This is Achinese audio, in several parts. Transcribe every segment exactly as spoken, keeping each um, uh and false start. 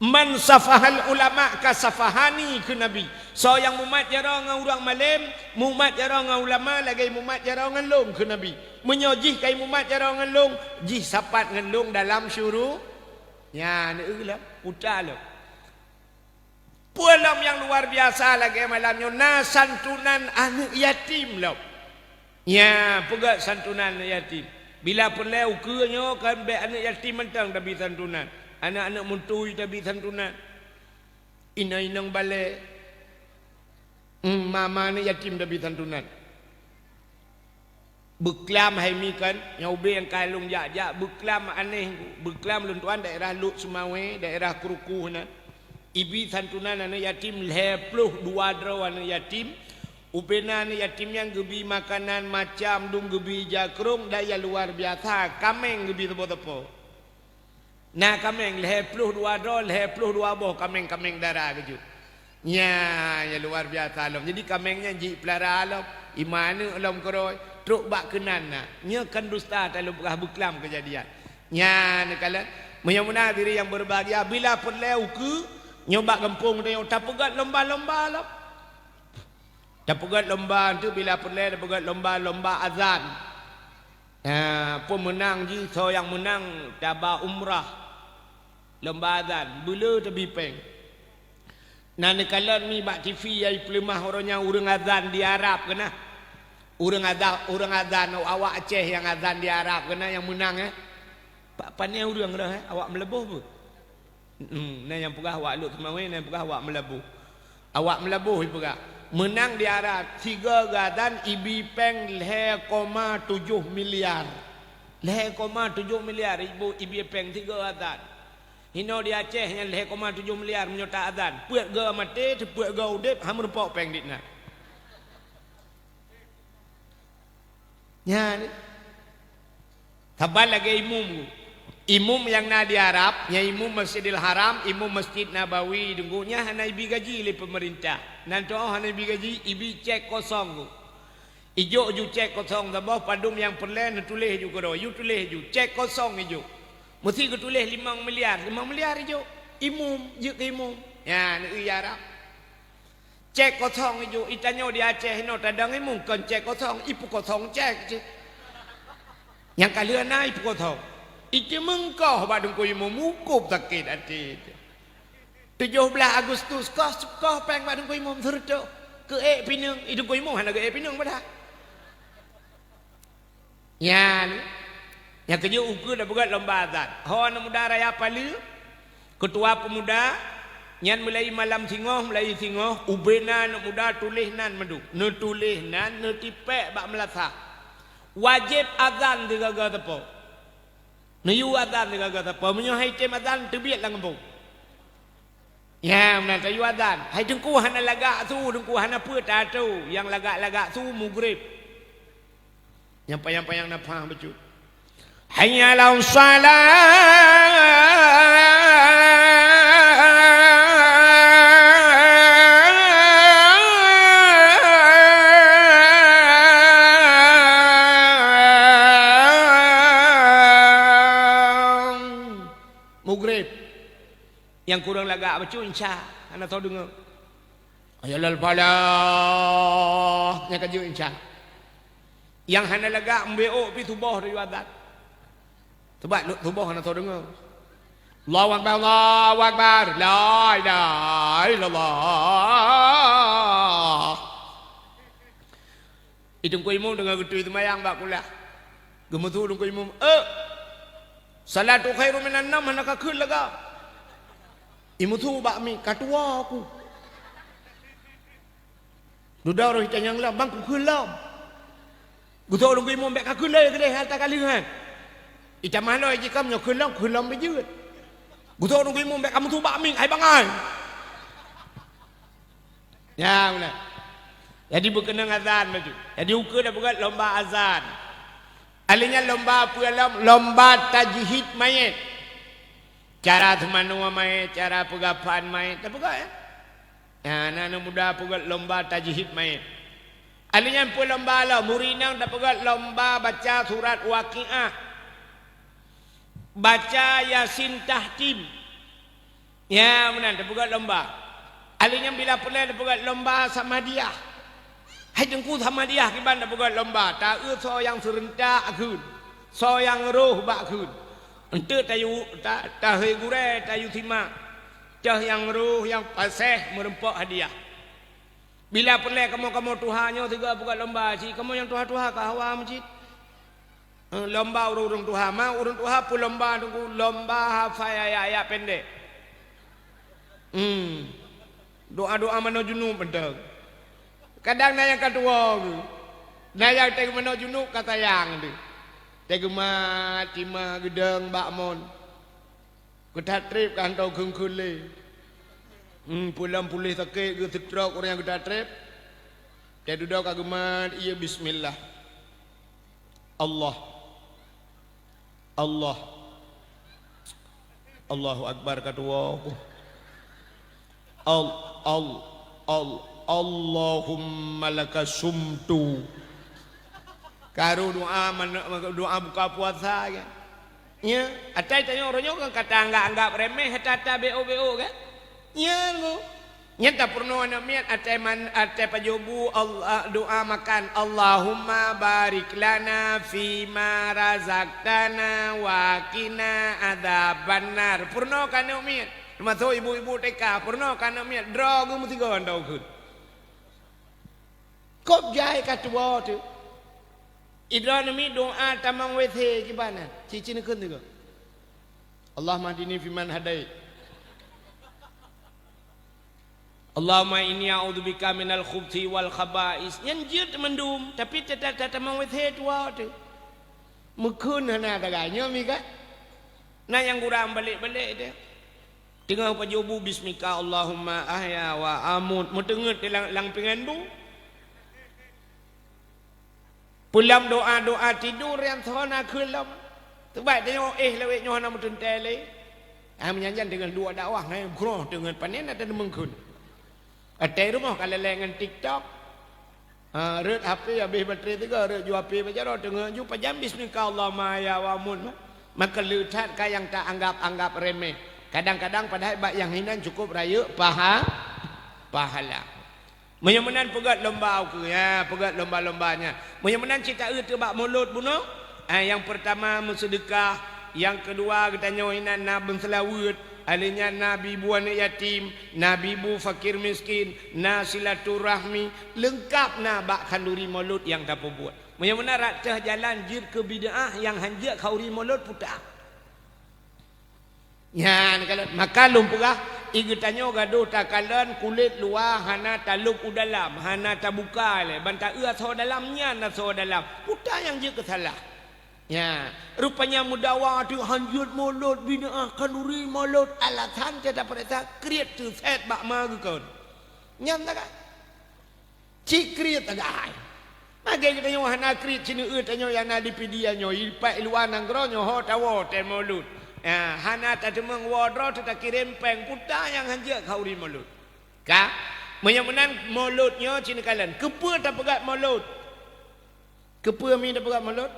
"Man safahal ulama ka safahani," kheun Nabi. Soe nyang mumat jaroe ngon ureuëng malém, mumat jaroe ngon ulama lagée mumat jaroe ngon lôn, kheun Nabi. Meunyoe jih ka imumat jaroe ngon lôn, jih sapat ngon lôn dalam syuru-, nyan, eu lom, puta lom. Peue lom nyang luar biasa lagée malam nyoe na santunan aneuëk yatim lom. Nya, peugét santunan aneuëk yatim. Bila peureulée ukeue nyoe kan bék aneuëk yatim mantong tabi santunan. Aneuëk-aneuëk muntui tabi santunan. Inong-inong balée. Hmm, mama aneuëk yatim tabi santunan. Beuklam hai mi kan, nyang ubé nyang ka lôn jak-jak, beuklam aneh, beuklam lôn tuan daerah Lhokseumawe, daerah Kruku na. Ibi santunan aneuëk yatim lhée ploh dua droe aneuëk yatim. Ubé na aneuëk yatim nyang geubi makanan macam dum, geubi jakrong, dan nyang luar biasa, kaméng geubi teupeu-teupeu. Na kaméng lhée ploh dua droe, lhée ploh dua boh kaméng-kaméng dara keujeuet. Nya, nyang luar biasa lom. Jadi kaméng nyan jipeulara lom, ima aneuëk lom keurôi, trok bak keunan na. Nyoe kan dusta talôn peugah beuklam keujadian. Nya, neukalon, meunyoe meunan diri nyang beureubahagia, bila peureulée ukeue, nyoe bak gampông tanyoe tapeugét lomba-lomba lom. Tapeugét lomba, enteuk bila peureulée tapeugét lomba-lomba azan. Ha, peumeunang jih, soe nyang meunang taba umrah. Lomba azan, beuleu tabi péng. Na neukalon mi bak T V nyang ipeuleumah uroe nyan ureuëng azan di Arab keunan. Ureuëng azan, ureuëng azan awak Aceh nyang azan di Arab keunan nyang meunang, eh. Pak, pane ureuëng roh, eh, awak Meulaboh beuh. Hmm, na nyang peugah awak Lhokseumawe, na nyang peugah awak Meulaboh. Awak Meulaboh jipeugah, meunang di Arab, sigoe geuazan ibi péng lhée koma tujoh miliar. Lhée koma tujoh miliar ibu ibi péng sigoe geuazan. Hinoe di Aceh nyan lhée koma tujoh miliar meunyoe ta azan. Peuet goe maté, teupeuet goe udeb, han meurumpok péng dit na. Nyan. Saban lagée imum. Imum nyang na di Arab, nyang imum Masjidil Haram, imum Masjid Nabawi, deungon nyan hana ibi gaji lé peumeurintah. Nan teuh hana ibi gaji, ibi cek kosong. Ijok ju cek kosong saboh, padum nyang peureulée neutuléh ju keudroe, ju tuléh ju, cek kosong ijok. Meusti geutuléh limong miliar, limong miliar ijok. Imum, jeuet keu imum. Nyan, i Arab. Cek kosong ijok, itanyoe di Aceh inoe tadong imum kon cek kosong, ipeukosong cek cit. Nyang ka lheueh na ipeukosong. Iteumeung koh bak teungku imum, mukub sakét até. Tujoh blaih Agustus, koh, koh péng bak teungku imum seureutoh. Keu ék pineung, i teungku imum hana geu ék pineung padahai. Nyan, nyang keujeuet ukeue tapeugét lomba azan. Ho aneuk muda raya Pali, keutua peumuda, nyan meulai malam singoh, meulai singoh, ubé na aneuk muda tuléh nan mandum. Neutuléh nan, neutipék bak meulasah. Wajéb azan sigaga teupeu. Neuyue azan sigaga teupeu. Meunyoe han item azan, teubiet lam gampông. Nyan meunan tayue azan. Hai teungku hana lagak su, teungku hana peue tato. Nyang lagak-lagak su mugreb. Nyang panyang-panyang nafah bacut. Hayya 'alas shalah. Mugreb. Nyang kureueng lagak bacut insya, hana soe deungoe. Hayya 'alal falah, nyang ka jeuet insya. Nyang hana lagak meubiôk pih suboh tayue azan. Sabab suboh hana soe deungoe. Allahu akbar, Allahu akbar, la ilaha illallah. I teungku imum teungoh geutui seumayang bak kulah. Geumeusu teungku imum, "Eh! Salatu khairum minan naum, hana kakheun lagak." Imeusu bak mi, "Ka tuwoe ku." Dudoe roh itanyong lom, "Bang, kukheun lom." Geusok teungku imum, "Bék kakheun lé keudeh, ata ka lheueh nyan." Itamah lom, "Jikam nyoe kheun lom, kheun lom beujeuet." Geusok teungku imum, "Bék kameusu bak mi, hai bangai." Nyan meunan. Jadi beukeunong azan bacut. Jadi ukeue tapeugét lomba azan. Alheuh nyan lomba peue lom? Lomba tajhid manyét. Cara seumanoe manyét, cara peugafan manyét, tapeugét, ya? Nyan, aneuk muda peugét lomba tajhid manyét. Alheuh nyan peue lomba lom? Murit inong tapeugét lomba baca surat Waqiah. Baca Yasin tahtim. Ya, meunan, tapeugét lomba. Alèh nyan bila peureulèe tapeugét lomba sama hadiah. Hai Teungku, sama hadiah kiban tapeugét lomba. Ta-eu soe nyang seurentak kheun, soe nyang rôh bak kheun. Eunteuk tayue, ta-, tahôi gurèe tayue simak. Teuh nyang rôh, nyang paséh meureumpok hadiah. Bila peureulèe kamoe-kamoe tuha nyoe sigoe peugét lomba, cit kamoe nyang tuha-tuha ka hawa meucit. Eh, lomba ureueng-ureueng tuha, ma ureueng tuha peulomba Teungku, lomba hafai ayat-ayat pendek. Hmm. Doa-doa manoe junub mantong. Kadang na nyang ka tuwoe geuh. Na nyang teuh manoe junub ka sayang teuh. Teuh geumat, timah geudong bak mon. Geuthat trép ka hantom kheun-kheun lé. Hmm, peue lom puléh sakét geuh stroke ureueng nyang geuthat trép. Teuh dudoe ka geumat, iya bismillah. Allah. Allah. Allahu Akbar ka tuwoe. Al, al, al, Allahumma laka sumtu. Ka rôh doa, man-, doa buka puasa, kan? Nya, atai tanyoe uroe nyoe kan ka ta anggap-anggap remeh, ata-ata B O B O, kan? Nya, ngon. Nyan tapeurunoe aneuk miet, atai man-, atai pajoh bu, Allah, doa makan, "Allahumma barik lana fima razaqtana wa qina adzabannar." Peurunoe keu aneuk miet. Teumasok ibu-ibu T K, peurunoe keu aneuk miet, droe geuh meusigoe tau kheun. Kop jai ka tuwoe teuh. Idroe aneuk miet doa tamong W C kiban na, cicin kheun teuh. Allahumma hdini fiman hadait. Allahumma inni a'udzubika minal khubthi wal khaba'is. Nyan jeuet mandum, tapi teutab tatamong W C tuwoe teuh. Meukheun hana tagai nyoe mi kan? Na nyang gurang balek-balek teuh. Teungoh pajoh bu bismika Allahumma ahya wa amut. Meuteungeut teuh lam, lam pingan bu. Peulom doa-doa tidur nyang soe na kheun lom. Teubat tanyoe éh lawét nyoe hana meuteuntèe lé. Ah, meunyan jan deungon dua dakwah ngai groh deungon panen ada deungon kheun. Até rumoh ka lalé ngon TikTok. Ha, rhot H P habéh baterai tiga, rhot ju H P bak jaroe teungoh ju pajan bismika Allahumma ya wa mun. Maka le that ka nyang ta anggap-anggap remeh. Kadang-kadang padahai bak nyang hinan cukup rayeuk paha-, pahala. Meunyoe meunan peugét lomba ukeue, ya, peugét lomba-lomba nyan. Meunyoe meunan cit taeu teuh bak mulod bunoe, ah, nyang peurtama meuseudeukah, nyang keudua geutanyoe inan na beuseulaweuet, alheuh nyan na bi bu aneuk yatim, na bi bu fakir miskin, na silaturahmi, leungkap na bak khanduri mulod nyang tapeubuet. Meunyoe meunan rot teuh jalan jeuet keu bid'ah nyang hanjeuet khanduri mulod puta. Nyan kalon, maka lôn peugah, i geutanyoe gadôh takalon kulét luwa hana talôb u dalam, hana tabuka lé, ban taeu asoe dalam nyan asoe dalam. Peue nyang jeuet keu salah? Nya, rupanya meudawa teuh hanjeuet mulod, bid'ah khanduri mulod, alasan teuh tapeuriksa kriet teuh sét bak ma geukon. Nyan takai. Cit kriet tagai. Magé geutanyoe hana kriet sineuk tanyoe nyang na di Pidie nyoe, ipat i luwa nanggroe nyoe ho tawoe teuh mulod. Ah, hana tateumeung woe droe teuh takirém péng puta nyang hanjeuet khanduri mulod. Ka? Meunyoe meunan mulod nyoe sineuk kalon. Keupeue tapeugét mulod? Keupeue mi tapeugét mulod?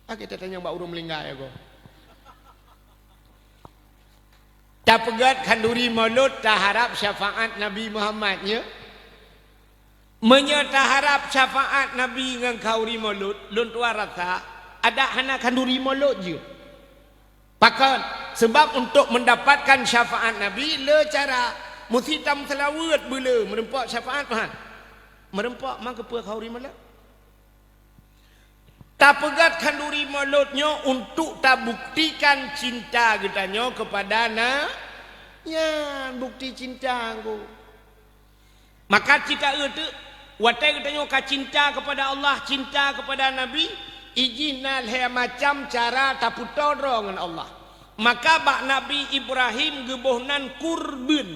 Akhé tatanyong bak ureueng meuninggai agoe. Tapeugét khanduri mulod taharab syafaat Nabi Muhammad, nya? Meunyoe taharab syafaat Nabi ngon khanduri mulod, lôn tuan rasa, adak hana khanduri mulod jeuet. Pakon? Sebab untuk mendapatkan syafaat Nabi, le cara, musti tameuseulaweuet beuleu meureumpok syafaat, pahan? Meureumpok, maka keupeue khanduri mulod? Tapeugét khanduri mulod nyoe untuk tabuktikan cinta geutanyoe keupada na-, nyan bukti cinta ngku. Maka cit taeu teuh, watée geutanyoe ka cinta keupada Allah, cinta keupada Nabi, i jih na lhée macam cara tapeutoe droe ngon Allah. Maka bak Nabi Ibrahim geuboh nan kurbeuen.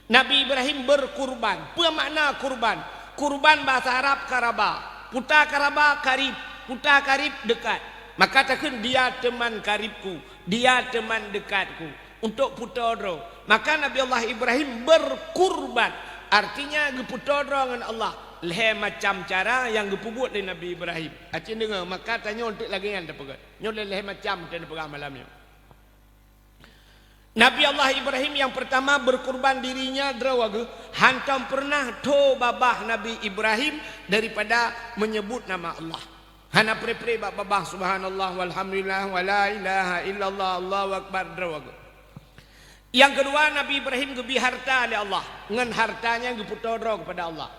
Nabi Ibrahim berkurban. Peue makna kurban? Kurban bahasa Arab karaba. Puta karaba karib, puta karib dekat. Maka takheun, "Dia teman karibku, dia teman dekatku." Untuk putoe droe. Maka Nabi Allah Ibrahim berkurban. Artinya geuputoe droe ngon Allah. Lhée macam cara nyang geupeubuet lé Nabi Ibrahim. Aci deungoe, maka tanyoe untuk lagée nyan tapeugét. Nyoe lhée macam tapeugah malam nyoe. Nabi Allah Ibrahim nyang peurtama beureukeurbon dirinya droe geuh, hántom peureunah tho babah Nabi Ibrahim daripada meunyeubut nama Allah. Hana pre-pre bak babah subhanallah walhamdulillah wala ilaha illallah Allahu akbar droe geuh. Nyang keudua, Nabi Ibrahim geubri hareuta lé Allah, ngon hareuta nyan geupeutoe droe keupada Allah.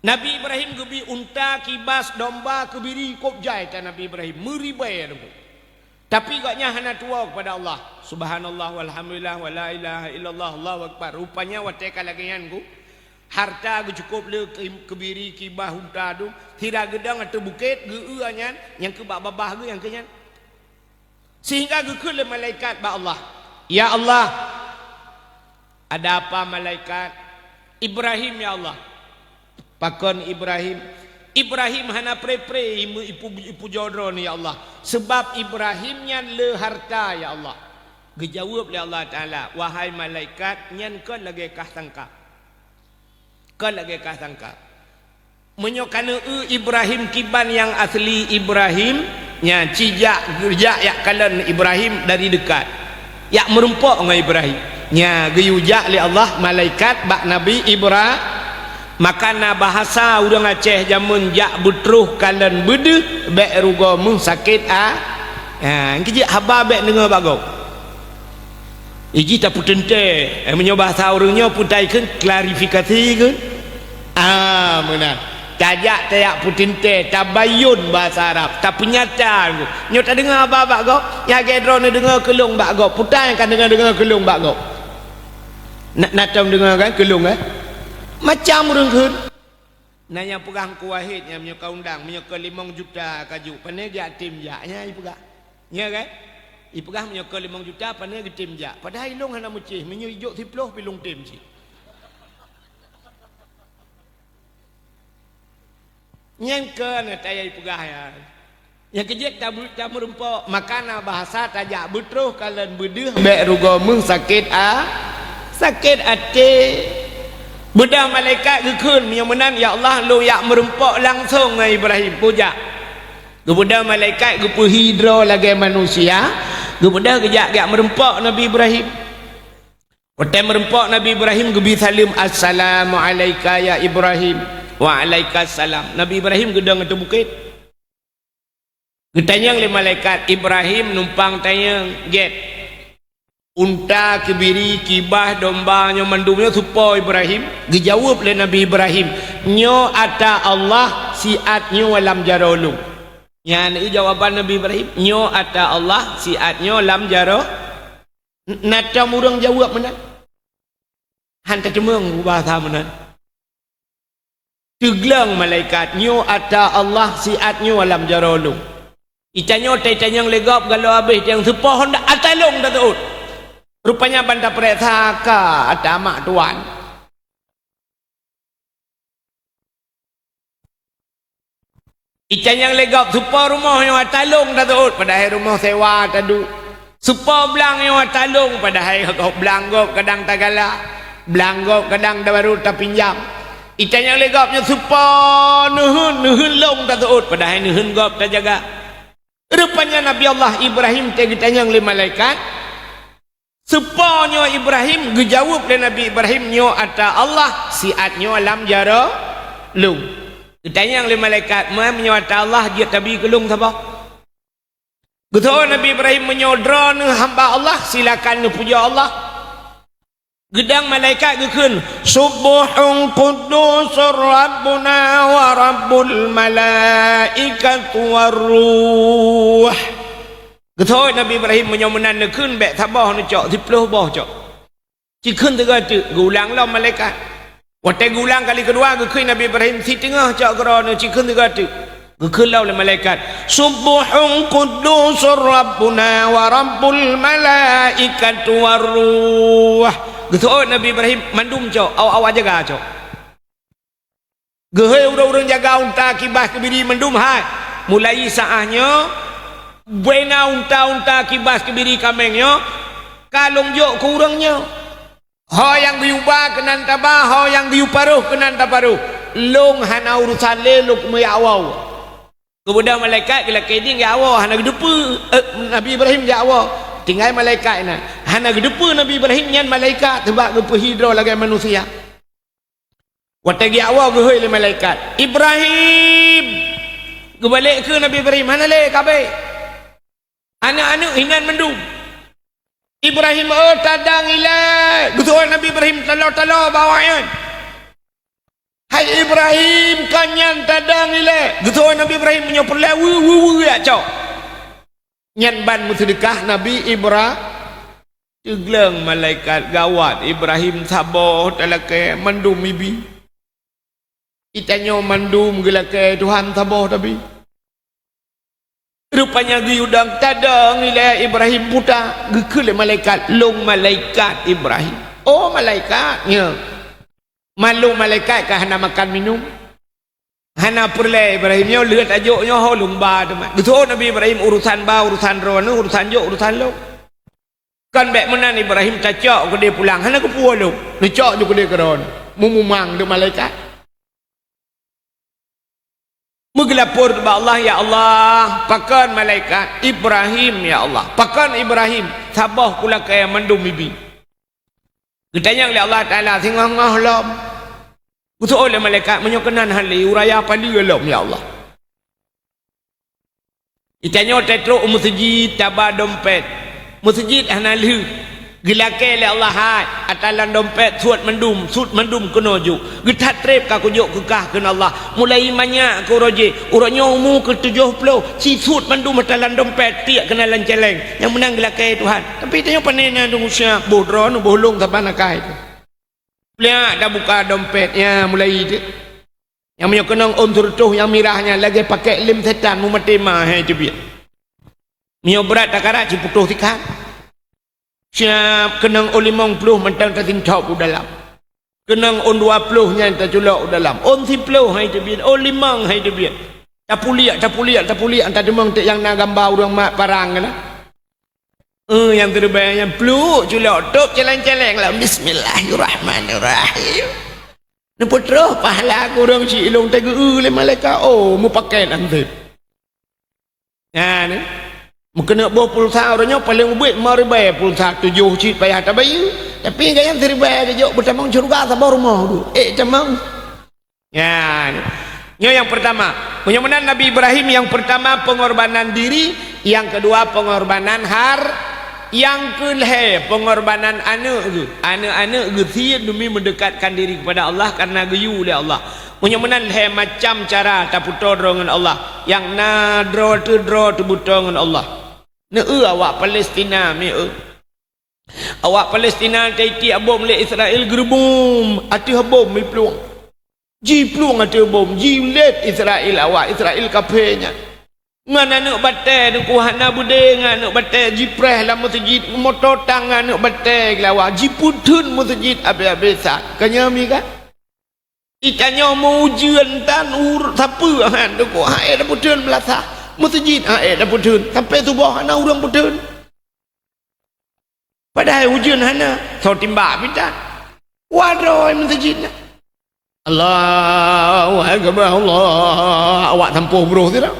Nabi Ibrahim geubri unta, kibas, domba, keubiri, kôb jai that Nabi Ibrahim, meuribèe teungku. Tapi gobnyan hana tuwoe keupada Allah. Subhanallah walhamdulillah wala ilaha illallah Allahu akbar. Rupanya watèe ka lagèe nyan geuh, hareuta geucukôp lé ke-, keubiri, kibas, unta dum, sira geudong ateueh bukét, geu-eu nyan, nyang keuh bak babah geuh nyang keuh nyan. Sehingga geukheun lé malaikat bak Allah, "Ya Allah, ada apa malaikat?" "Ibrahim, ya Allah." "Pakon Ibrahim?" "Ibrahim hana pre-pre imu-, ipu-, ipujoe Droeneuh, ya Allah, seubab Ibrahim nyan le hareuta, ya Allah." Geujaweueb lé Allah Taala, "Wahai malaikat, nyan kon lagèe kah sangka." Kon lagèe kah sangka. Meunyoe ka neueu Ibrahim kiban nyang asli Ibrahim, nyan ci jak geujak jak kalon Ibrahim dari deukat. Jak meurumpok ngon Ibrahim. Nyan geuyue jak lé Allah malaikat bak Nabi Ibra-, maka na bahasa ureuëng Aceh jameun jak beutroh kalon beudeuh bèk rugoe meuh sakét a-, ha, keu jeuet haba bèk deungoe bak gob. Iji tapeuteuntèe, eh, meunyoe bahasa ureuëng nyoe peutai kheun klarifikasi kheun. Ah, meunan. Tajak tajak peuteuntèe, tabayun bahasa Arab, tapeunyata kheun. Nyoe tadeungoe haba bak gob, nyang lagèe droeneuh deungoe keu lôn bak gob, peutai nyang ka deungoe-deungoe keu lôn bak gob. Na, na tom deungoe kan keu lôn, eh? Macam ureuëng kheun. Na nyang peugah Teungku Wahid nyan meunyoe ka undang, meunyoe ka limong juta ka jok, pane geujak tem jak, nyan ipeugah. Nya kan? Ipeugah meunyoe ka limong juta, pane geutem jak. Padahai ilôn hana meucéh, meunyoe ijok siplôh pi lôn tem cit. Nyan keuh na taya ipeugah nyan. Nyang keu jeuet tabu-, tameurumpok, maka na bahasa tajak beutroh kalon beudeuh bèk rugoe meuh sakét a-, sakét até. Beudôh malaikat geukheun, "Meunyoe meunan, ya Allah, lôn jak meurumpok langsong ngon Ibrahim." Peue jak. Geubeudôh malaikat geupeuhi droe lagèe manusia, geubeudôh geujak geujak meurumpok Nabi Ibrahim. Watèe meurumpok Nabi Ibrahim geubri saleuem, "Assalamu alaika ya Ibrahim." "Wa alaika salam." Nabi Ibrahim geudong ateueh bukét. Geutanyong lé malaikat, "Ibrahim numpang tanyong, gét. Unta, keubiri, kibas, domba nyoe mandum nyoe soe po Ibrahim?" Geujaweueb lé Nabi Ibrahim, "Nyoe ata Allah, siat nyoe lam jaroe lôn." Nyan jawaban Nabi Ibrahim, "Nyoe ata Allah, siat nyoe lam jaroe." N-, na tom ureuëng jaweueb meunan? Han tateumeung bahasa meunan. Teugleng malaikat, "Nyoe ata Allah, siat nyoe lam jaroe lôn." Itanyong, tanyong lé gob, galoe habéh tanyong, "Soe po honda ata lôn taseuôt?" Rupanya ban tapeuriksa ka ata mak tuan. Itanyong lé gob, "Soe po rumoh nyoe ata lôn taseuôt?" Padahai rumoh sewa taduek. "Soe po blang nyoe ata lôn?" Padahai gob blang gob kadang tagala, blang gob kadang baru tapinjam. Itanyong lé gob nyoe, "Soe po neuheun, neuheun lôn taseuôt?" Padahai neuheun gob tajaga. Rupanya Nabi Allah Ibrahim teugeutanyong lé malaikat, "Soe po nyoe Ibrahim?" Geujaweueb lé Nabi Ibrahim, "Nyoe ata Allah, siat nyoe lam jaroe lôn." Geutanyong lé malaikat, "Meunyoe ata Allah, jeuet tabi keu lôn saboh." Geuseuôt Nabi Ibrahim, "Meunyoe droeneuh hamba Allah, silakan neupujoe Allah." Geudong malaikat geukheun, "Subbuhun quddusur Rabbuna wa Rabbul malaikati war ruh." Geuseuôt Nabi Ibrahim, "Meunyoe meunan neukheun, bèk saboh neucok, siplôh boh cok." Cikheun sigoe teuk, geuulang lom malaikat. Watèe geuulang kali keudua, geukheun Nabi Ibrahim, "Siteungoh cok keu droeneuh, cikheun sigoe teuk." Geukheun lom lé malaikat, "Subbuhun quddusur Rabbuna wa Rabbul malaikati war ruh." Geuseuôt Nabi Ibrahim, "Mandum cok, awak-awak jaga cok." Geuhôi ureuëng-ureuëng jaga unta, kibas, keubiri mandum hai. Mulai saát nyoe, bubena unta-unta, kibas, keubiri, kaméng nyoe ka lôn jok keu ureuëng nyoe. Ho nyang geuyue ba keunan taba, ho nyang geuyue paroh keunan taparoh. Lôn hana urosan lé, lôn keumeung jak woe. Geubeudôh malaikat geulakée ding jak woe, hana geuteupeue, eh, Nabi Ibrahim jak woe. Tinggai malaikat inan. Hana geuteupeue Nabi Ibrahim nyan malaikat, teubak geupeuhi droe lagée manusia. Watée geujak woe geuhôi lé malaikat, "Ibrahim!" Geubalek keu Nabi Ibrahim, "Hana lé, ka abéh. Aneuëk-aneuëk hinan mandum." "Ibrahim, oh, tadang ilée!" Geuseuôt Nabi Ibrahim talo-talo bak awaknyan. "Hai Ibrahim, kon nyan tadang ilée!" Geuseuôt Nabi Ibrahim meunyoe peureulée, "Weu, weu, weu, jak cok." Nyan ban meuseudeukah Nabi Ibra-, teugleng malaikat, gawat, Ibrahim saboh talakée mandum ibi. Geutanyoe mandum geulakée Tuhan saboh tabi. Rupanya geuyue dong tadong ilée Ibrahim buta, geukheun lé malaikat, "Lôn malaikat Ibrahim." "Oh, malaikat, nya." Malum malaikat ka hana makan minum. Hana peureulée Ibrahim nyoe lheueh tajok nyoe ho lôn ba teuma. Geuseuôt Nabi Ibrahim urusan ba, urusan droeneuh, urusan jok, urusan lôn. Kon bék meunan Ibrahim tacok keudeh pulang, hana geupuwoe lôn. Neucok ju keudeh keudroe. Meumumang deuk malaikat. Meugeulapor bak Allah, "Ya Allah, pakon malaikat?" "Ibrahim, ya Allah." "Pakon Ibrahim?" "Saboh kulakée mandum ibi." Geutanyong lé Allah Taala singoh-ngoh lom. Geuseuôt lé malaikat, "Meunyoe keunan hal lé, uraya pali lom, ya Allah." Geutanyoe tatrok u meuseujid taba dompet. Meuseujid hana lheueh. Geulakée lé Allah hai, ata lam dompet suet mandum, suet mandum keunoe jok. Geuthat treb ka kujok keu kah kheun Allah. Mulai manyak keu uroe jih, uroe nyoe umu keu tujoh ploh, ci suet mandum ata lam dompet tiek keunan lam céléng. Nyang meunan geulakée Tuhan. Tapi tanyoe pane na deungon siap, boh droeneuh boh lôn saban akai teuh. Liak tabuka dompet, ya mulai teuh. Nyang meunyoe keunong ôn sireutôh nyang mirah nyan lagée pakèk lém setan meumaté ma hai teubiet. Meunyoe brat takarat siputôh sikat. Siap keunong ôn limong ploh mantong tasintop u dalam. Keunong ôn dua ploh nyan taculok u dalam. Ôn siploh hai teubiet, ôn limong hai teubiet. Tapuliek, tapuliek, tapuliek, anta teumong teuk nyang na gamba ureuëng mat parang keunan. Eh, nyang teureubai nyan pluek culok, tôb céléng-céléng lam, "Bismillahirrahmanirrahim." Neupeutroh pahala keu ureuëng siilong teugeue lé malaikat, oh, mupakèk lam sép. Nyan, eh. Meukeuneuk boh pulsa uroe nyoe paleng ubit lima ribèe pulsa tujoh cit payah tabayeue. Tapi gobnyan siribèe geujok beutamong syeuruga saboh rumoh dum. Eh, tamong. Nyan. Nyoe nyang pertama. Meunyoe meunan Nabi Ibrahim nyang pertama pengorbanan diri, nyang kedua pengorbanan har-, nyang keulhèe pengorbanan aneuëk geuh. Aneuëk-aneuëk geuh sie demi mendekatkan diri kepada Allah karena geuyue lé Allah. Meunyoe meunan lhèe macam cara tapeutoe droe ngon Allah. Nyang na droe teuh droe teubeutôi ngon Allah. Neu-eu awak Palestina mieu. Awak Palestina taitik bom lé Israel geurubum ateueh bom jiplueng. Jiplueng ateueh bom, jilet Israel awak Israel kafé nyan. Ngon aneuëk batèe teungku hana beudé ngon aneuëk batèe jipreh lam meuseujid, moto tang ngon aneuëk batèe geulawa, jipeutheun meuseujid abéh-abéh sa. Ka nyan mi ka? Itanyoe meuujeuen tan ur-, sapeue han teungku, han ék tapeutheun meulasah. Meuseujid han ék tapeutheun, sampai suboh hana ureuëng peutheun. Padahai ujeuen hana, soe timbak pinta. Wadroe meuseujid na. Allahu Akbar, Allah. Awak sampôh broh sidroe.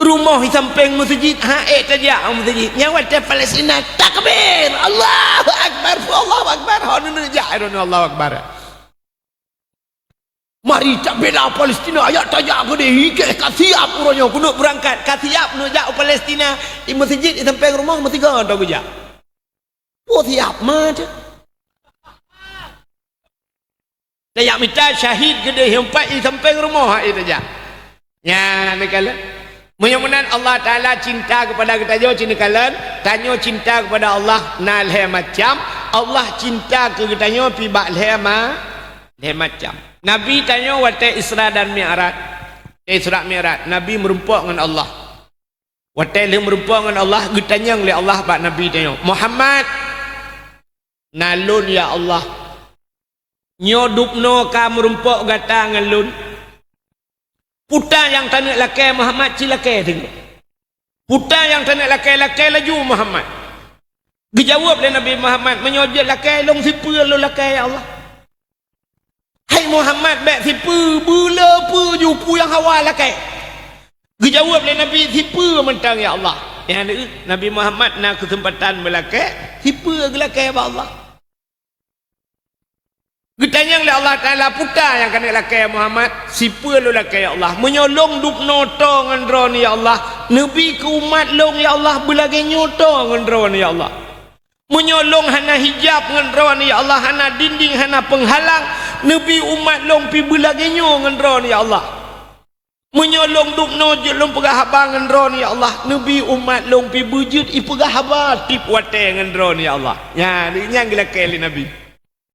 Rumoh di sampéng meuseujid, han ék tajak u meuseujid. Nyan watèe Palestina takbir, Allahu Akbar, Allahu Akbar. Ho neuneuk jak droeneuh Allahu Akbar. Mari tabela Palestina, jak tajak keudeh, ikèh ka siap uroe nyoe keuneuk beurangkat, ka siap neuk jak u Palestina. Di meuseujid di sampéng rumoh meusigoe tok geujak. Peue siap ma teuh. Tajak mita syahid keudeh nyang pat di sampéng rumoh han ék tajak. Nyan neukalon. Meunyoe meunan Allah Taala cinta keupada geutanyoe ci neukalon, tanyoe cinta keupada Allah na lhèe macam, Allah cinta keu geutanyoe pih bak lhèe ma-, lhèe macam. Nabi tanyoe watèe Isra dan Mi'raj, watèe Isra Mi'raj, Nabi meurumpok ngon Allah. Watèe lheueh meurumpok ngon Allah, geutanyong lé Allah bak Nabi tanyoe, "Muhammad, na lôn ya Allah. Nyoe dubnoe ka meurumpok gata ngon lôn. Peue nyang taneuk lakèe Muhammad, ci lakèe teuk. Peue nyang taneuk lakèe, lakèe laju Muhammad." Geujaweueb lé Nabi Muhammad, "Meunyoe jeuet lakèe, lôn sipeue lôn lakèe ya Allah." "Hai Muhammad, bèk sipeue, beu le peue ju peue nyang hawa lakèe." Geujaweueb lé Nabi, "Sipeue mantong ya Allah." Nyan deuh, Nabi Muhammad na keuseumpatan meulakée, sipeue geulakée bak Allah. Geutanyong lé Allah Taala, "Peue nyang keuneuk lakée, Muhammad?" "Sipeue lôn lakée, ya Allah? Meunyoe lôn dubnoe toe ngon droeneuh, ya Allah, neubi keu umat lôn, ya Allah, beulagée nyoe toe ngon droeneuh, ya Allah. Meunyoe lôn hana hijab ngon droeneuh, ya Allah, hana dinding, hana peunghalang, neubi umat lôn pih beulagée nyoe ngon droeneuh, ya Allah. Meunyoe lôn dubnoe jeuet lôn peugah haba ngon droeneuh, ya Allah, neubi umat lôn pih beujeuet ipeugah haba tieb watée ngon droeneuh, ya Allah." Nyan, nyan geulakée lé Nabi.